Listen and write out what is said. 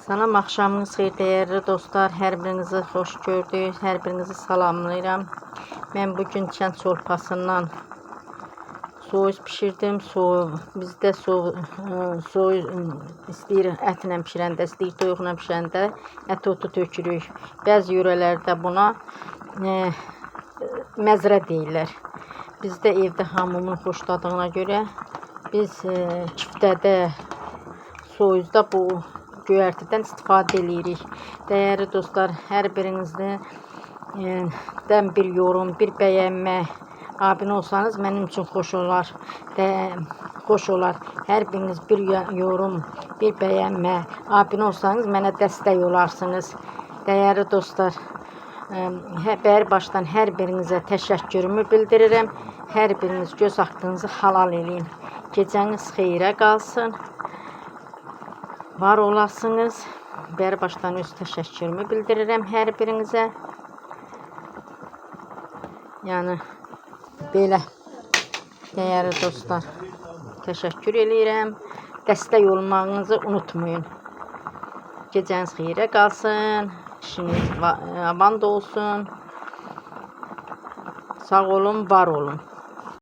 Salam, axşamınız xeyir dəyərli dostlar. Hər birinizi xoş gördük. Hər birinizi salamlayıram. Mən bu gün kənd çorpasından soyuz pişirdim. Bizdə soyuz istəyir ətlə pişirəndə, istəyir toyuqla pişirəndə ət otu tökürük. Bəzi yörələrdə buna məzrə deyirlər. Bizdə evdə hamımın xoşladığına görə biz kiftədə, soyuzda bu göyərtidən istifadə eləyirik. Dəyərli dostlar, hər birinizdən bir yorum, bir bəyənmə, abunə olsanız mənim üçün xoş olar. Xoş olar. Hər biriniz bir yorum, bir bəyənmə, abunə olsanız mənə dəstək olarsınız. Dəyərli dostlar, bəri başdan hər birinizə təşəkkürümü bildirirəm. Hər biriniz göz haqqınızı halal eləyin. Gecəniz xeyrə qalsın. Var olasınız. Bəri başdan öz təşəkkürümü bildirirəm hər birinizə. Yəni belə dəyərli dostlar, təşəkkür eləyirəm. Dəstək olmağınızı unutmayın. Gecəniz xeyrə qalsın. İşiniz avant olsun. Sağ olun, var olun.